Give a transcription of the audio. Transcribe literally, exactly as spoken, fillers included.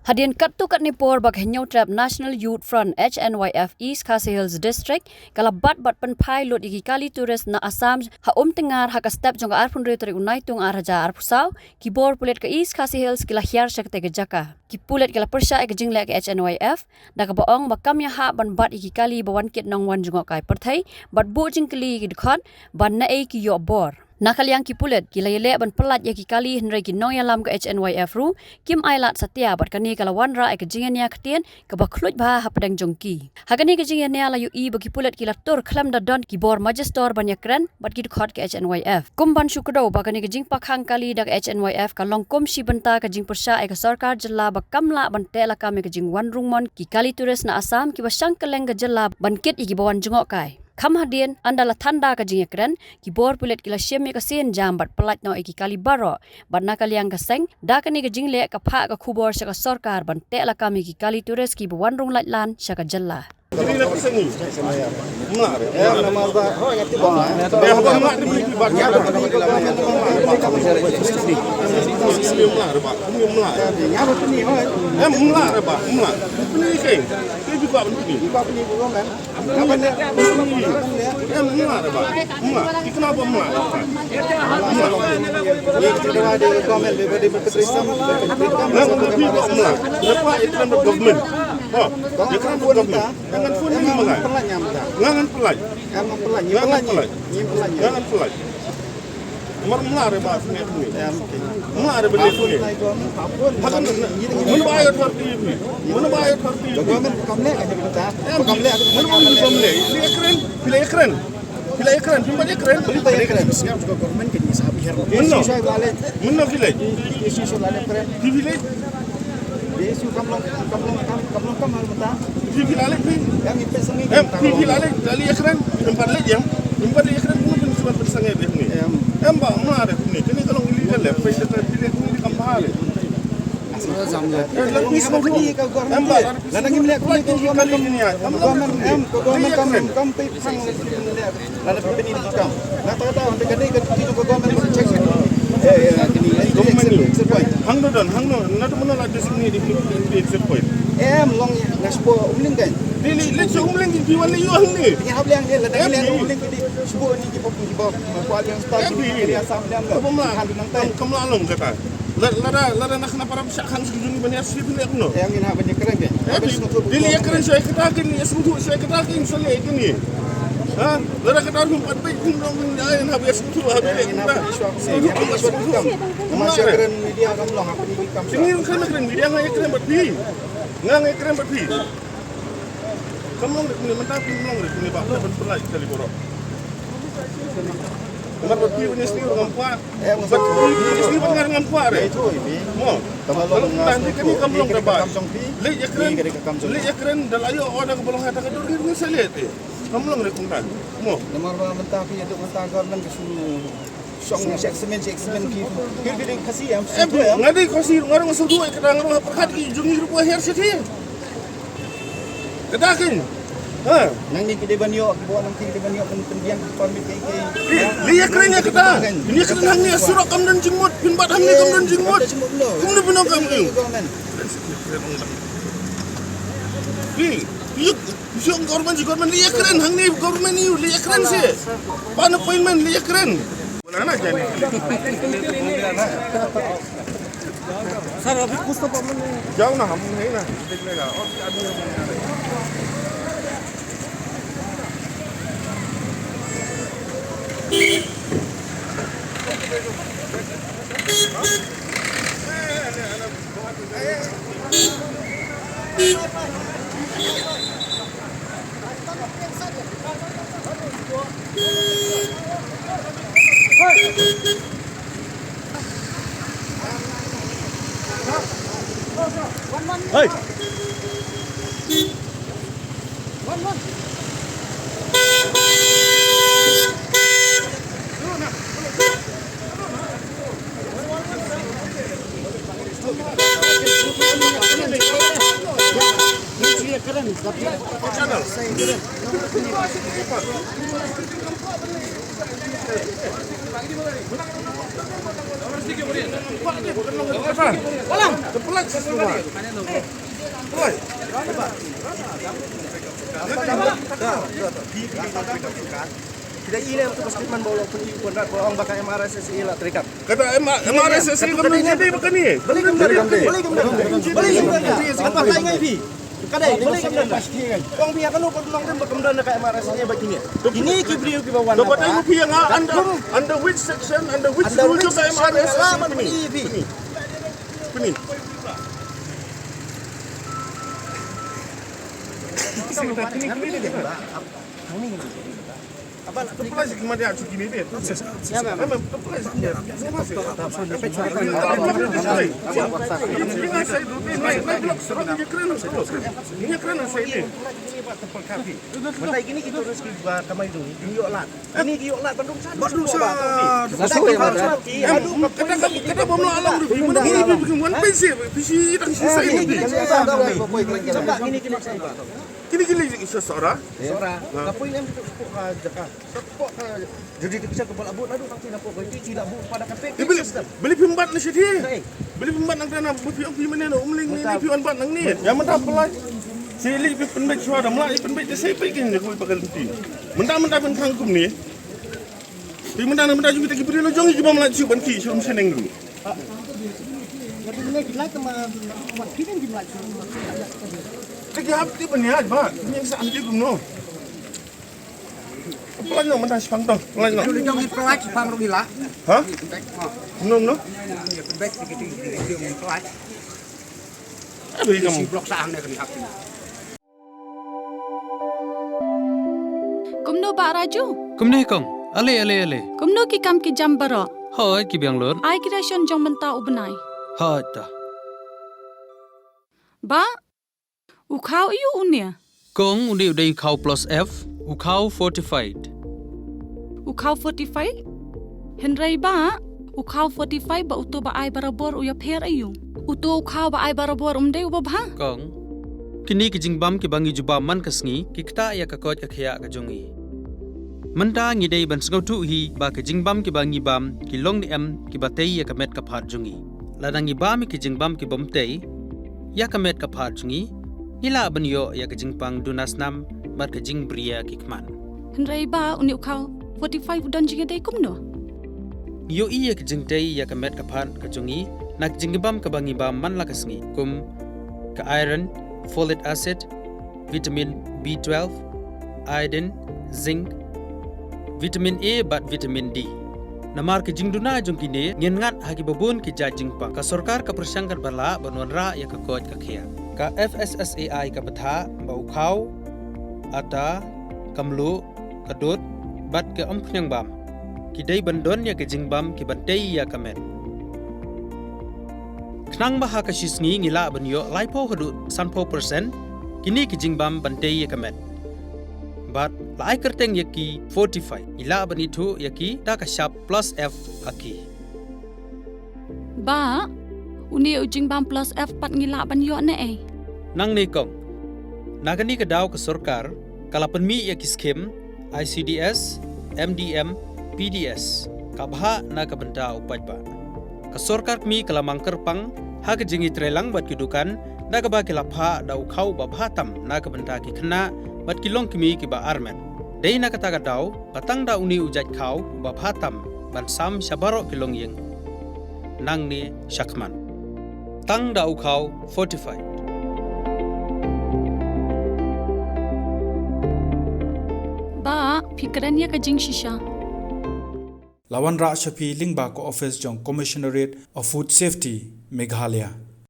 Hadien katto katne por ba ka Hynñiewtrep National Youth Front, H N Y F, East Khasi Hills District ka la bat bad pynphai lut ïa ki kali tourist na Assam ha Umtyngar ha ka step jong ka arphew hynriew tarik u Naitung ar hajar arphew saw, ki bor pulit ka East Khasi Hills ki la hiar sha katei ka jaka. Ki pulit ki la pyrshah ïa ka jingleh ka H N Y F da kaba ong ba kam ïahap ban bat ïa ki kali ba wan kit nongwan jngohkai pyrthei bad buh jingkylli ïa ki dkhot ba naei ki ïoh bor. Na ka liang ki pulit ki la ïaleh ban pyllait ïa ki kali, hynrei ki nongïalam ka H N Y F ruh kim ailad satia bad kane ka la wanrah ïa ka jingïania ktien kaba khluit bha hapdeng jong ki. Ha kane ka jingïania la ïohi ba ki pulit ki la tur khlem da don ki bor majistor ban ïakren bad ki dkhot ka H N Y F. Kum ban shu kdew ba kane ka jingpakkhang kali da ka H N Y F ka long kum shi bynta ka jingpyrshah ïa ka sorkar jylla ba kam lah ban teh lakam ïa ka jingwan rung mon ki kali tourist na Assam kiba shang kylleng ka jylla ban kit ïa kiba wan jngohkai. Kham hadien, ynda la than da ka jingïakren, ki bor pulit ki la shim ïa ka sien jam bad pyllait noh ïa ki kali baroh. Bad na ka liang ka seng, da kane ka jingleh ka phah ka khubor sha ka sorkar ban teh lakam ïa ki kali tourist kiba wan rung laitlan sha ka jylla. Government. Ha, government. Ngan pyllait. Ngan pyllait. Ngan pyllait. Mar mla re ba sne pni. Mla re ba ne pni. Hakan, mun ba ayot har ti pni. Mun ba ayot har ti pni. Government kam leh ka jingkata. Em, kam leh. Mun ba kam leh. Phi la ïakren. Phi la ïakren. Phi la ïakren. Phi la ïakren. Phi la ïakren. Government ka jingsa bihar. Mun no. Mun no phi la. Phi la. Phi, phi la leh phi. Em, phi, phi la leh, la leh ïakren. Em, pat leh ïa. Em, pat leh ïakren, phi phi sngewbha phi. Em. Em ba, mla re phi. Kane ka long illegal leh. Phi sa phi leh phi kam bha leh. Em, la phi sngewbha. Em ba, la phi sngewbha. Em, government kam, kam phi. Lada phi pynïaid kam. Na kata kata, hangta ka dei ka duty jong ka government ban check. Eh, eh, kini, eh, exit, exit point. Hangno don, hangno, na to mano la designate di, di, di exit point. Em, long na shuwa Umling kan. Di, di, di shuwa Umling di, di wan ïoh hangne. Di hap liang di, lada liang Umling di, shuwa ni di pop di pop. Ko aliang star di, di Assam liang. Ko pemla, kam, kam la long kata. La, lada, lada na khana para pisa khang sigi juni ban ïa sigi ban ïa kuno. Ïa ngin ha ban ïa kren ke. Eh, di, di li ïa kren shuwa kata kin, ïa sigi tu shuwa kata kin, shuwa kin ni. Ha? Lada kata kin pat bai kin dong kin ïa ha ïa sigi tu ha ïa kata. Sigi tu ïa sigi tu. Kama shuwa kren media kam long ha ni kam. Sini kren kren media nga ïa kren bad phi. Nga nga ïa kren bad phi. Kam long rit ni, mynta phi long rit ni ba, ban pynlait kali borok. Mar ba phi ban ïa sni ngam kwah. Ba phi ban ïa sni ban ngar ngam kwah re. Mo. Kam long na ni kani kam long da ba. Leh ïa kren, leh ïa kren da la ïoh order ka ba long ha ta ka dur ni sa leh te. Kam long rit kumta. Mo. Namar ba mynta phi ïa duk mynta government ka shu Shong, shek semen, shek semen ki. Ki, ki, ki, Khasi, em, em, semen, em. Nga dei Khasi, nga rung sedu, eh, kata nga rung pyrkhat ki jong ngi rupa her siti. Kata kin. Ha. Nangne ki dei ban ïoh, ki ba nangne ki dei ban ïoh, pen, pen biang, ki permit ki, ki. Li, li ïa kren ïa kata. Li ïa kren hangne surok kam don jingmut, pynbat hangne kam don jingmut. Kam don jingmut, no. Kumno pynong kam ki. Government. Li, li Shu government, shu government, li ïa kren, hangne government ïa u, li ïa kren seh. Pan appointment, li ïa kren. Sir, abhi kuch to problem nahi hai. Jao na, hum nahi na, dekh lega. Aur kya aadmi hum nahi aa rahe. Hey! Kita ina tu pas kitman bawlok pun i pun rat bawlok baka M R S S A la terikat. Kata M-, M R S S A ka mesti jadi baka ni. Boleh kembali, boleh kembali, boleh kembali. Apa tak ingat pi? Kadai, boleh kembali. Orang pihak kan kau bilang kan berkembali dekat M R S S A bagi ni. Ini ki briew ki bawan. Dapat apa? Tahu pihak ngah under, under which section, under which rule tu ka M R S S A ni? Ini. Kepala sik ma dia cuki ni dia. Kepala sik dia. Ini keren sekali. Mata gini kita harus ki ba kamai dong. Ini yok lat. Ini yok lat bandung sa. Bandung sa. Kata kata bom la alam rupi. Mana ini bikin wan pensi. Bisi tang sisa ini. Ini kini isa sora. Sora. Kapui em tu sepok ka jaka. Sepok ka jadi kita kebal abut lalu tak tidak pok itu tidak bu pada kapek. Beli pembat ni sih dia. Beli pembat nang tanah beli pembat ni umling ni pembat nang ni. Yang mentah pelai. Sili pi penbet shuwa da mla i penbet da sei peit kin da kui pakan ti. Menta menta pen khang kum ni. Pi menta menta jong kita ki bri lo jong ki bam la chu ban ki shum seneng ru. Lagi hap ti ban ya ba. Ni sa am ti kum no. Pelan no menta shipang tong. Pelan no. Lu jong i pelan shipang ru ila. Ha? No no. Penbet ti ki ti ki pelan. Aduh, ikam. Si blok sahang ne kena hati. Kumno Bah Raju? Kumne kong. Ale ale ale. Kumno ki kam ki jam baroh? Hoi ki biang lut. Ai ki ration jong mynta u bnai. Hoi ta. Bah, u khaw aiu une? Kong, une u dei u khaw plus F, u khaw fortified. U khaw fortified? Hynrei bah, u khaw fortified bad uto ba ai barabor u ïapher aiu? Uto u khaw ba ai barabor um dei uba bha? Kong, kine ki jingbam kiba ngi jubab man ka sngi ki ktah ïa ka koit ka khiah ka jong ngi. Mynta ngi dei ban sngewthuh hi ba ki jingbam kiba ngi bam ki long ne em kiba tei ïa ka met ka phad jong ngi. Lada ngi bam ïa ki jingbam kibym tei ïa ka met ka phad jong ngi, ngi lah ban ïoh ïa ka jingpang duna snam bad ka jingbriew ki khmat. Hynrei bah, une u khaw fortified u don jingïadei kumno? Ngi ïohi ïa ka jingtei ïa ka met ka phad ka jong ngi na ka jingbam kaba ngi bam man la ka sngi, kum ka iron, folic acid, vitamin B twelve, iodine, zinc, vitamin A bad vitamin D. Namar ka jingduna jong kine, ngin ngat ha kiba bun ki jait jingpang. Ka sorkar ka pyrshang katba lah ban wanrah ïa ka koit ka khiah. Ka F S S A I ka bthah ba u khaw, ata, ka mluh, ka dud bad ka umphniang bam ki dei ban don ïa ka jingbam kiban tei ïa ka met. Khnang ba ha ka shi sngi ngi lah ban ïoh laiphew haduh sanphew percent kine ki jingbam ban tei ïa ka met. Bad la ai kyrteng ïa ki fortified, ngi lah ban ithuh ïa ki da ka shap plus F ha ki. Bah, une u jingbam plus F pat ngi lah ban ïoh ne ei? Nangne kong. Na kane ka daw ka sorkar ka la pynmih ïa ki skim I C D S, M D M, P D S, ka bhah na ka bynta u paidbah. Ka sorkar kmie ka la mang kyrpang ha ka jingïatreilang bad ki dukan da kaba ki la phah da u khaw ba bha tam na ka bynta ki khynnah bad ki longkmie kiba armet. Dei na kata ka daw ba tang da une u jait khaw ba bha tam ban sam sha baroh ki longïing. Nangne shakhmat. Tang da u khaw fortified. Bah, phi kren ïa ka jingshisha. La wanrah sha phi lyngba ka office jong Commissionerate of Food Safety, Meghalaya.